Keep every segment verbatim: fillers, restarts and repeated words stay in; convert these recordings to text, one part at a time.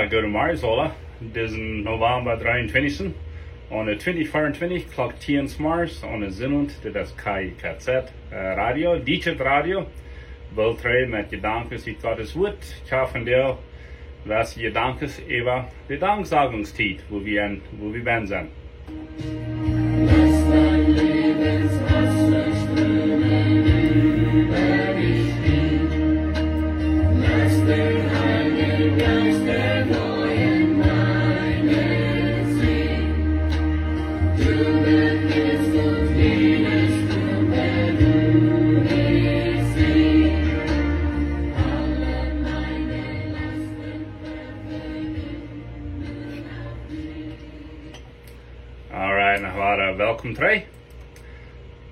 Goodemorjes aula, disen November dreeuntwintichsten, aun de twintich veeruntwintich, Klock tieen zemorjes, aun de Sendung, dit es K I K Z, äh, Radio, Dietschet Radio, Weltrei met Jedanken ut Gottes Wuat, Kjafendeel, waut Jedanken äwa de Danksagungstiet, wua wie en, wua wie ben sent. Lass dein Lebenswasser strömen über mich hin. Lass den Heiligen Geist erneuern meine Seele. Du erhörst und jede Stufe du ich seh. Alle meine Lasten verfallen nur auf dich. Alright, noch wada welkom trigj.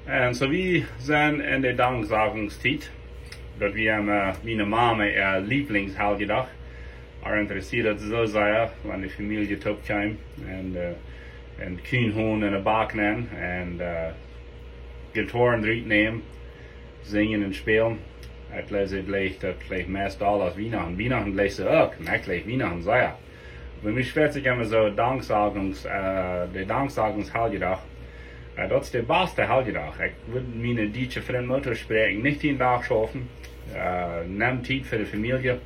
Un soo, wie sent en de Danksagungstiet. Daut wia, äh, miene Mama äa Lieblingsheljedach. Ar interessieed daut soo sea, wan de Famielje toop kjeem. Un, äh, un Kjeenhohn en de Bak nämen. Un, äh, Gitarren rutnämen. Sinjen un spälen. Ekj jleew, see jleewd daut jleewd meist aul aus Wienachten. Wienachten jleewd see uk. Un ekj jleew Wienachten sea. Bie mie spieet sikj emma soo Danksagungs-, äh, de Danksagungs-Heljedach. Äh, daut es de baste Heljedach. Ekj wudd miene dietsche Frind mau toospräakjen, nich dän Dach schaufen. Äh, nemm Tiet fa de Famielje.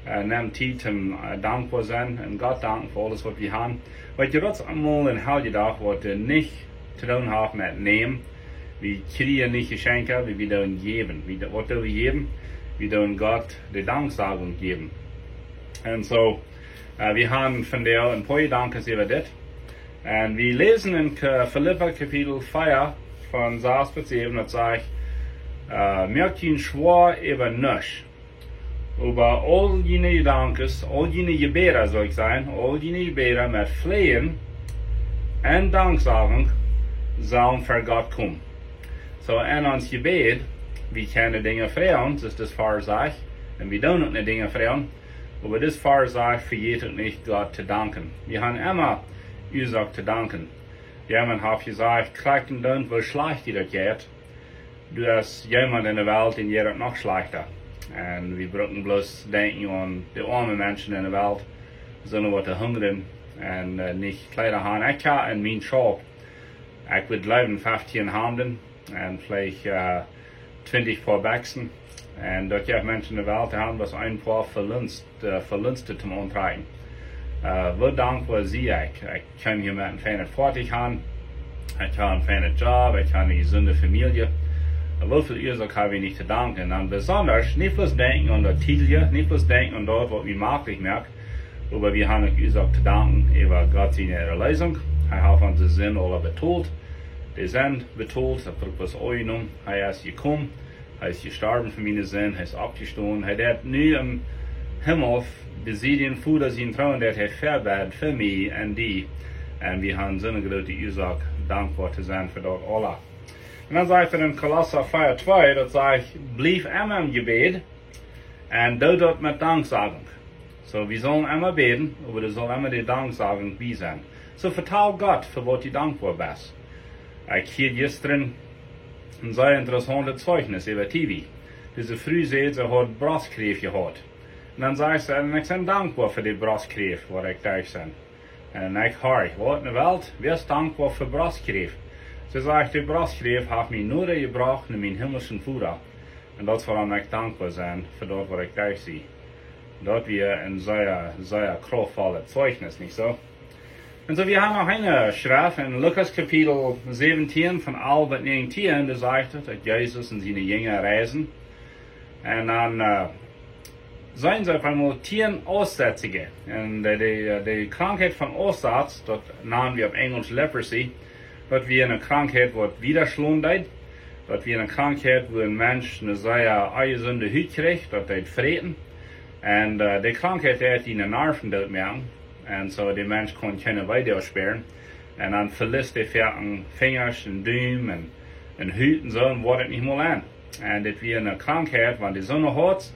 Äh, nemm Tiet toom, äh, dankboa sennen un Gott danken fa aules waut wie haben. Weetst, daut es emol een Heljedach waut, äh, nich to doonen haft met nämen. Wie kjrieen nich Jeschenkja, wie, wie doonen jäwen. Wie, waut doo wie jäwen? Wie doonen Gott de Danksagung jäwen. Un soo, äh, wie haben vondoag een poa Jedanken äwa dit. Un wie läsen en K-, Filippa Kapitel vea, von sas bat säwen, daut sajcht, äh, moakt junt schwoa äwa nuscht. Oba aul june Jedanken, aul june Jebäda, saul ekj sajen, aul june Jebäda met Fläajen un Danksagung sellen ver Gott komen. Soo, en ons Jebäd, wie kjennen Dinja froagen, daut es Varsch sas, un wie doonen uk Dinja froagen, oba daut Varsch sas, vejät uk nich Gott to danken. Wie haben emma Uasoak to danken. Jemaunt haft jesajcht, krakjt dan, woo schlajcht die daut jeit. Du hast jemaunt en de Welt, dän jeit daut noch schlajchta. Un wie brucken bloos denkjen aun de oame Menschen en de Welt, soo waut to hungren un, äh, nich Kjleeda haben. Ekj hab en mien Schaup, ekj wudd jleewen, feftieen Hamden un veleicht, äh, twintich Poa Bikjsen. Un daut jeft Menschen en de Welt, dee haben bloos een Poa Velunst, äh, Velunste toom auntrakjen. Äh, woo dankboa sie ekj. Ekj kaun hia met een feinet Foatich aun. Ekj hab een feinet Job, ekj hab eene jesunde Famielje. Oba woo väl Uasoak hab wie nich to danken? Un besonda, nich bloos denkjen aun daut Tietelje, nich bloos denkjen aun daut waut wie maklich moakt, oba wie haben uk Uasoak to danken äwa Gott siene Erlösung. Hee haft onse Sind aula betolt. De Sind betolt, daut brukt bloos aunjenomen. Hee es jekomen. Hee es jestorwen fa miene Sind, hee es oppjestonen. Hee deit nu em Himmel f-, bie sienen Voda sienen Troon, deit hee vebäden fa mie un die. Un wie haben soone groote Uasoak, dankboa to sennen fa daut aula. Un dan sajcht hee en Kolossa vea twee, daut sajcht, bliew emma em Jebäd un doo daut met Danksagung. Soo, wie sellen emma bäden, oba doa saul emma de Danksagung bie sennen. Soo, vetal Gott, fa waut du dankboa best. Ekj hieed jistren een sea interessauntet Zeichnis äwa T V. Dise Fru säd, see haud Brostkjräft jehaut. Un dan säd see, un ekj sie dankboa fa de Brostkjräft, waut ekj derch sie. Un ekj horcht, waut en de Welt, wäa es dankboa fa Brostkjräft? See sajcht, de Brostkjräft haft mie noda jebrocht no mienen himmelschen Voda. Un daut es wuarom ekj dankboa sie fa daut waut ekj derch sie. Daut wia een sea, sea kraftvollet Zeichnis, nich soo? Un soo, wie haben noch eene Schreft en Lukas Kapitel säwentieen von alf bat näajentieen, doa sajcht et, daut Jesus un siene Jinja reisen. Un dan, äh, seenen see opp eemol tieen Aussätzje. Un de, de, de Krankheit von Aussatz, daut nanen wie opp Enjelsch leprosy, daut wia eene Krankheit waut wieda schlonen deed. Daut wia eene Krankheit wua een Mensch eene sea onjesunde Hut kjrieech, daut deed fräten. Un, äh, de Krankheit deed die de Narven doot moaken. Un soo de Mensch kunn kjeene Wee doa spieren. Un dan veliest hee foaken Finjasch un Dum un, un Hut un soo, un woat et nich mol aun. Un dit wia eene Krankheit, wan dee soone haud,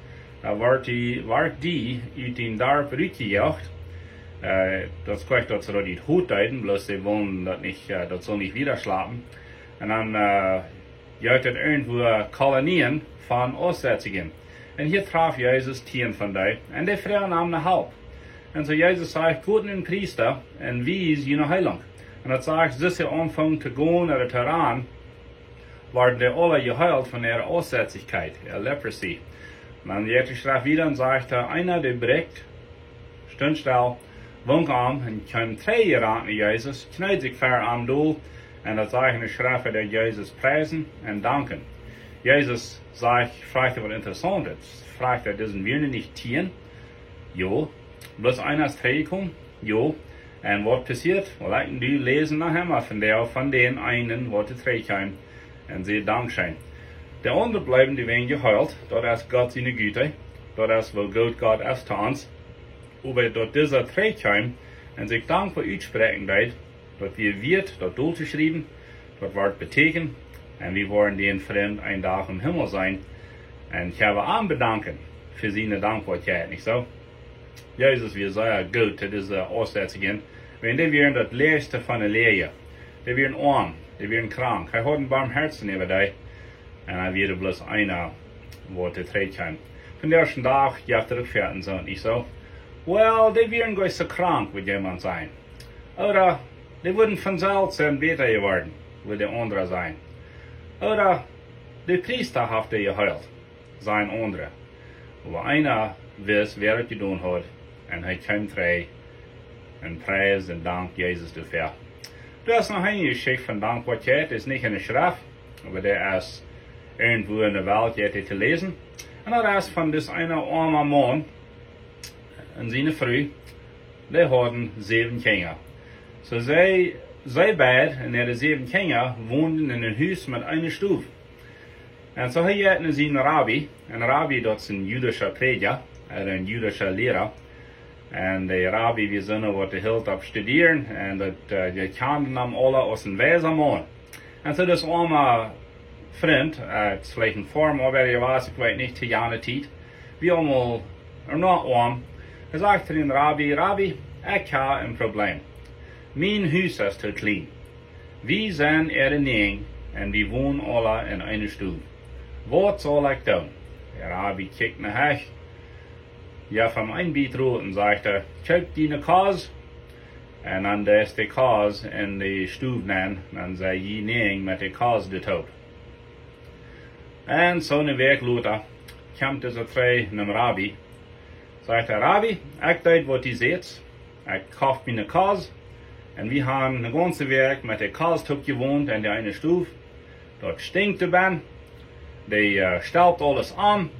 dan wort dee, wort dee ut dän Darp rutjejoacht. Äh, daut es krakjt daut see daut nich goot deeden, bloos see wullen daut nich, äh, daut sull nich wieda schlapen. Un dan, äh, jeft et irjentwua Kolonien von Aussätzje. Un hia trof Jesus tieen von dee. Un dee fruagen am no Help. Un soo Jesus sajcht: "Got no dän Priesta un wiest june Heilunk." Un daut sajcht, soo aus hee aunfunk to gonen, ooda to rannen, worden dee aula jeheelt von äare Aussätzigkeit, äare leprosy. Un dan jeit de Schreft wieda un sajcht: "Eena, dee blikjt, stunt stell, wunk am un kjeem trigj jerant no Jesus, kjneed sikj ver am dol." Un daut sajcht de Schreft, daut hee Jesus priesen un danken. Jesus sajcht, fruacht waut Interessauntet. Fruacht hee: "Dise wieren nich tieen?" "Jo." "Bloos eena es trigjjekomen?" "Jo." "Un waut passieet?" "Well, ekj un du läsen noch emol von dän, von dän eenen, waut trigj kjeem un säd Dankscheen." De aundre bleewen, dee wieren jeheelt. Daut es Gott siene Güte. Daut es, woo goot Gott es to ons. Oba daut disa trigj kjeem un sikj dankboa utspräakjen deed, daut wia wieet, daut dol to schriewen, daut woat bedenkjen, un wie woaren dän Frint een Dach em Himmel seenen. Un ekj well am bedanken fa siene Dankboakjeit, nich soo? Jesus wia sea goot to dise Aussätzje. Wiels dee wieren daut läajste von de Läaj. Dee wieren oam, dee wieren krank. Hee haud een Barmhoat äwa dee. Un hee wia bloos eena, waut trigj kjeem. Vondoag dän Dach jeft daut uk väl un soo, nich soo? "Well, dee wieren goanich soo krank," woat jemaunt sajen. Ooda: "Dee wudden von selfst sennen bäta jeworden," woat de aundra sajen. Ooda: "De Priesta haft dee jeheelt," sajen aundre. Oba eena wist, wäa daut jedonen haud, un hee kjeem trigj un priesd un dankt Jesus doafäa. Daut es noch eene Jeschicht von Dankboakjeit, es nich enne Schreft, oba dee es irjentwua enne Welt jeit dee to läsen. Un daut es von dis eene oame Maun un siene Fru, dee hauden säwen Kjinja. Soo see, see beid un äare säwen Kjinja wonden en een Hus met eene Stow. Un soo hee jeit no sienen Rabbi. Een Rabbi, daut es een judischa Prädja, ooda een judischa Liera. Un de Rabbi, wia soon, waut dee hilt opp studieren, un daut, äh, dee kjanden am aula aus een weisa Maun. Un soo dis oama Frint, äh, es veleicht een Foarmoabeida jewast, ekj weet nich, to jane Tiet, wia aul mol, ooda noch oam. Hee sajcht to dän Rabbi: "Rabbi, ekj hab een Probleem. Mien Hus es too kjlien. Wie sent äare näajen un wie wonen aula en eene Stow. Waut saul ekj doonen?" De Rabbi kjikjt no Hecht, jeft am een bät Rot un sajcht: "Kjeep die eene Kos, un dan deist du de Kos en de Stow nenn, dan sent jie näajen met de Kos doa toop." Un soo eene Wäakj lota kjemt dise trigj nom Rabbi. Sajcht hee: "Rabbi, ekj deed waut du sätst. Ekj koft mie eene Kos. Un wie haben eene gaunze Wäakj met de Kos toop jewont en de eene Stow. Daut stinkjt doa bennen. Dee, äh, stelpt aules aun.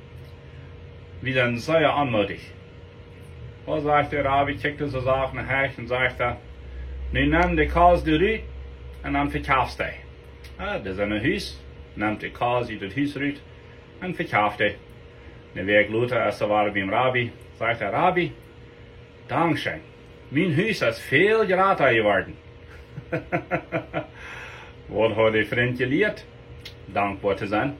Wie sent sea onmoodich." Daut sajcht de Rabbi, kjikjt dise Sach no Hecht un sajcht hee: "Nu nem de Kos doa rut un dan vekjafst du dee." Jo, dee es en een Hus, nemt de Kos ut daut Hus rut un vekjeft dee. Eene Wäakj lota es hee wada biem Rabbi, sajcht hee: "Rabbi, dankscheen. Mien Hus es väl jrata jeworden." Waut haud de Frint jelieet? Dankboa to sennen.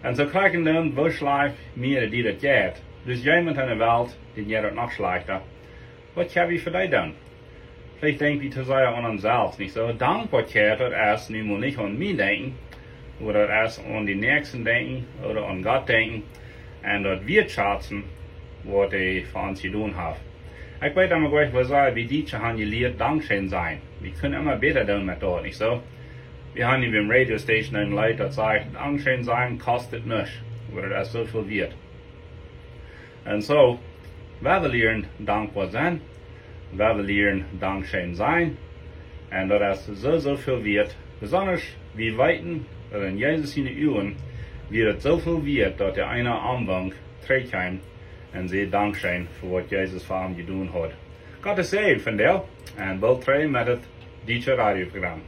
Un soo kjrieech hee dan, woo schlajcht mie daut jeit. Doa es jemaunt enne Welt, dän jeit daut noch schlajchta. Waut kjenn wie fa dee doonen? Veleicht denkj wie too sea aun ons selfst, nich soo? Dankboakjeit, daut es nu mol nich aun mie denkjen, oba daut es aun dän Näakjsten denkjen, ooda aun Gott denkjen, un daut wieetschazen, waut hee fa ons jedonen haft. Ekj weet emma nich, woo sea wie Dietsche haben jelieet dankscheen sajen. Wie kjennen emma bäta doonen met daut, nich soo? Wie haben nu biem Radio Station een Leet, daut sajcht: "Dankscheen sajen kost nuscht, oba daut es soo väl wieet." Un soo, wie wellen lieren dankboa sennen, wie wellen lieren dankscheen sajen. Un daut es soo, soo väl wieet. Besonda, wie weeten, daut en Jesus siene Uagen wia daut soo väl wieet, daut de eena aunwunk, trigj kjeem un säd dankscheen fa waut Jesus fa am jedonen haud. Gott säajen junt vondoag un boolt trigj met daut Dietsche Radioprogram.